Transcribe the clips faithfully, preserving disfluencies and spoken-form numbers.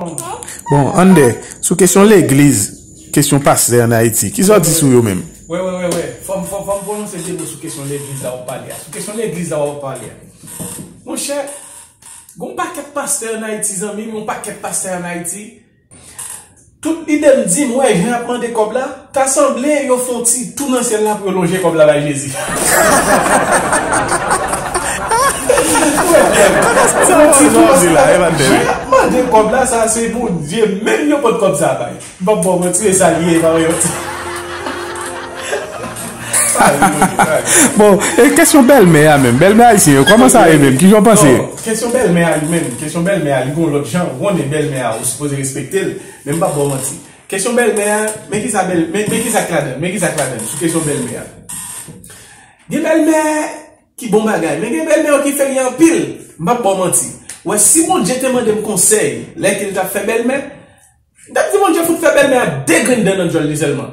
Bon, Andè, sou kesyon legliz, kesyon pastè ann Ayiti, kisa w di sou yo menm? Wè, wè, wè, wè. Fò m, fò, fò m pwononse de mo sou kesyon legliz la w ap pale a. Sou kesyon legliz la w ap pale a. Monchè, gon pakèt pastè ann Ayiti, zanmi m, yon pakèt pastè ann Ayiti. Tout lide m di m, wè, jan y ap mande kòb la, ta sanble yo fè yon ti tou nan syèl la pou yo lonje kòb la bay Jezi. Sa w di la, e pa tèl. Jan y ap mande kòb la, sa se Bondye menm yo pot kòb sa bay. M p ap ba w manti, e sa l ye, e pa yon ti. Bon, e kesyon bèlmè a menm. Bèlmè ayisyen yo, kòman sa ye menm? Kijan w panse? Non, kesyon bèlmè a li menm, kesyon bèlmè a li gon lòt jan, ou konnen bèlmè a, ou sipoze respekte l, men m p ap ba w manti. Kesyon bèlmè a, men kisa bèl, men, men kisa k ladan, men kisa k ladan, sou kesyon bèlmè a. Gen bèlmè ki bon bagay, men gen bèlmè yo ki fè li anpil. M p ap ba w manti. Wè, si Bondye te mande m konsèy, lè ke l t ap fè bèlmè, m t ap di Bondye fout fè bèlmè a de grenn dan nan djòl li sèlman.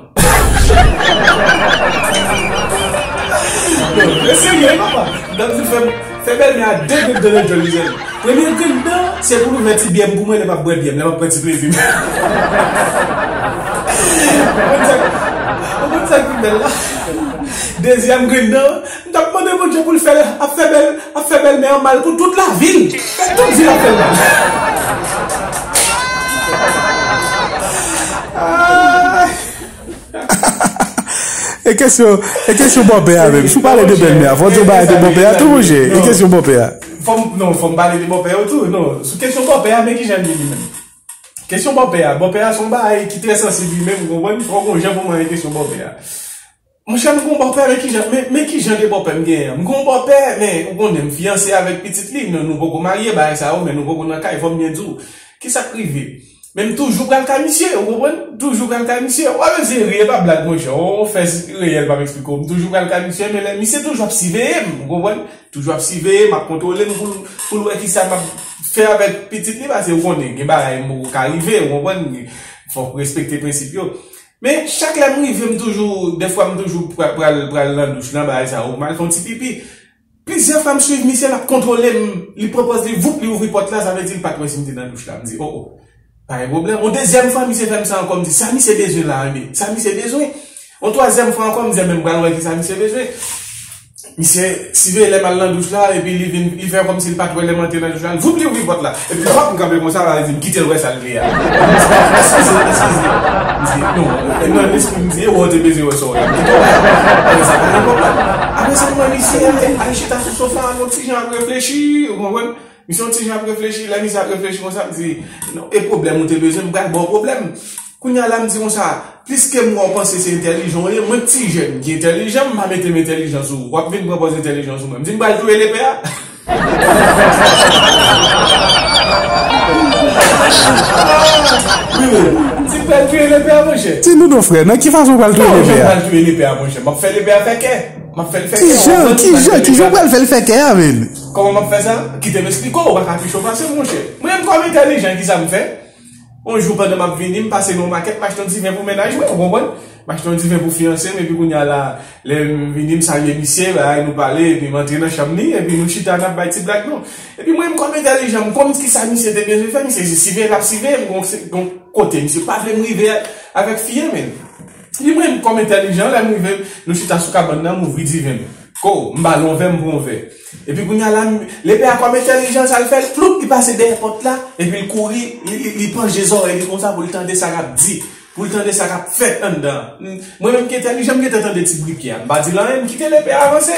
Non, men serye, papa. M t ap di fè, fè bèlmè a de grenn dan nan djòl li sèlman. Premye grenn dan, se pou l ouvè ti byè m pou mwen, lè m ap bwè byè m, lè m ap pran ti plezi m. Ou konn sa, ou konn sa ki pi bèl la? Dezyèm grenn dan, m t ap mande Bondye pou l fè l, ap fè bèl, ap fè bèlmè an mal pou tout lavi l. Fè tout vi l ap fè l mal. Ah! E kesyon, e kesyon bòpè a menm. Si w pale de bèlmè a, fò w di yon bagay de bòpè a tou, monchè. E kesyon bòpè a. Fò m, non, fò m pale de bòpè yo tou. Non, sou kesyon bòpè a, men kijan l ye li menm. Kesyon bòpè a. Bòpè a se yon bagay ki trè sansib li menm, ou konprann? Fò w gon jan pou manyen kesyon bòpè a. Monchè, m gon bòpè, men kijan, men, men kijan de bòpè m genyen an? M gon bòpè, men ou konnen m fiyanse avèk pitit li, nou, nou poko marye, bagay sa yo, men nou poko nan kay, fò m byen di w. Kisa k rive? Men m toujou pral kay misye, ou konprann? Toujou pral kay misye. W ap vin se ri, e pa blag, monchè. On fè reyèl pa m eksplike w. M toujou pral kay misye, men lè misye toujou ap siveye m, ou konprann? Toujou ap siveye m, ap kontwole m pou l, pou l wè kisa m ap fè avèk pitit li, paske ou konnen, gen bagay m poko ka rive, ou konprann? Fòk ou respekte prensip yo. Men chak lè m rive, m toujou, dèfwa m toujou pra-, pral, pral nan douch lan, bagay sa yo, m al fè yon ti pipi. Plizyè fwa m swiv misye, l ap kontwole m, li pran pòz li, voup, li ouvri pòt la, sa vle di l pa t wè si m te nan douch la. M di, o, o, pa gen pwoblèm. Yon dezyèm fwa, misye fè m sa ankò, m di, sa misye bezwen la, ebyen, sa misye bezwen. Yon twazyèm fwa ankò, m di, ebyen, m pral wè kisa misye bezwen. Misye siveye lè m al nan douch la, epi li vin, li fè kòmsi l pa t wè lè m antre nan douch la, l voup, li ouvri pòt la. Epi, hòp, m kanpe konsa, la, li di m, kite l wè sa l vle a. Eskize, eskize. M di, non, nan lespri m di, e wè w te bezwen wè sa w wè a. M kite w wè. Apre sa, pa gen pwoblèm. Apre sa, m wè misye al chita sou sofa a, yon ti jan ap reflechi, ou konprann? Misye yon ti jan ap reflechi, lè misye ap reflechi konsa, m di, non, e pwoblèm ou te bezwen, m pral ba w pwoblèm. Kounye a la, m di konsa, pliske m wè w panse se entèlijan w ye, mwen k ti jèn ki entèlijan, m pa mete m entèlijan sou ou. W ap vin pran pòz entèlijans ou menm. M di, m pral touye lepè a. Wi, wi. M di, m pral touye lepè a, monchè. Di nou non, frè, nan ki fason w pral touye lepè a? Kòman m pral touye lepè a, monchè? M ap fè lepè a fè kè. M ap fè l fè kè. Kijan, kijan, kijan w pral fè l fè kè a, menm? Kòman m ap fè sa? Kite m eksplike w, ou pa ka pi cho pase m, monchè. Mwen menm kòm entèlijan, kisa m fè? Yon jou pandan m ap vini, m pase nan yon makèt, m achte yon diven pou mennaj mwen, ou konprann? M achte yon diven pou fiyanse m, epi kounye a la, lè m vini, m salye misye, bagay, nou pale, epi m antre nan chanm li, epi nou chita, n ap bay ti blag nou. Epi mwen, m kòm entèlijan, m konn kisa misye te bezwen fè, misye se siveye l ap siveye m, gon, gon kote misye pa vle m rive avèk fi an, men. Li menm, kòm entèlijan, lè m rive, nou chita sou kabann nan, m ouvri diven m. Ko, m ba l yon vè, m pran yon vè. Epi kounye a la, m, lepè a kòm entèlijan, sa l fè, l ploup, li pase dèyè pòt la, epi l kouri, li, li, li panje zòrèy li konsa pou l tande sa k ap di, pou l tande sa k ap fèt anndan an. M, mwen menm ki entèlijan, m gentan tande ti bri pye a. M pa di l anyen, m kite lepè a avanse.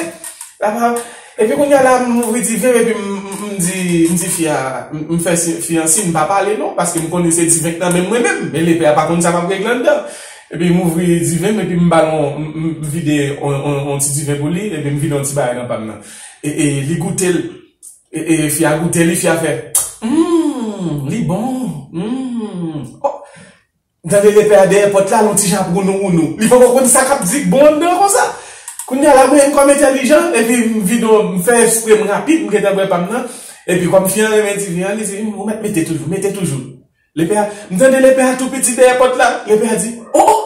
Epi kounye a la, m ouvri diven m, epi m, m, m di, m di fi a, m, m fè si, fi an siy, m pa pale non, paske m konnen se diven k nan men mwen menm, men lepè a pa konn sa m ap regle anndan. Epi m ouvri diven m, epi m ba l yon, m, m vide yon, yon, yon ti diven pou li, epi m vide yon ti bagay nan pa m nan. E, e, li goute l, e, e, fi a goute li, fi a fè, hmm, li bon, hmm. Oh, M tande lepè a dèyè pòt la, l yon ti jan ap wounou wounou. Li poko konn sa k ap di k bon anndan konsa. Kounye a la, mwen menm kòm entèlijan, epi m vin, m fè espre m rapid, m gentan bwè pa m nan. Epi kòm fi an renmen diven an, li di, "Ou mèt mete toujou, mete toujou." Lepè a, m tande lepè a tou piti dèyè pòt la. Lepè a di, "Oh, oh,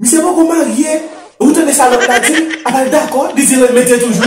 misye poko marye. Ou tande sa lòt la di? Apa l dakò?" Li di, "Mete toujou."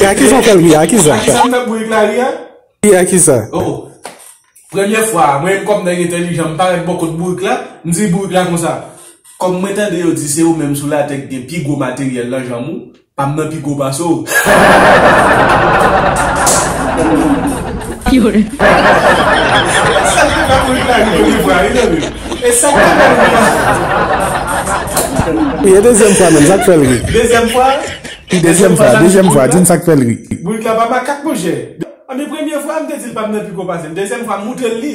E a kisa w fè l ri a? A kisa? A kisa m fè bourik la ri a? Ri a kisa? Oh. Premye fwa, mwen menm kòm nèg entèlijan, m parèt bò kot bourik la, m di bourik la konsa. Kòm mwen tande yo di se ou menm sou latè ki gen pi gwo materyèl nan janm ou, pa m nan pi gwo pase w. Yo. Sa k te fè bourik la ri premye fwa, wi, zanmi m. E sa k te fè l ri a. E dezyèm fwa menm, sa k fè l ri? Dezyèm fwa? Dezyèm fwa, dezyèm fwa, di m sa k fè l ri. Bourik la pa makak, monchè. Men premye fwa, m te di l pa m nan pi gwo pase l. Dezyèm fwa, m moutre l li.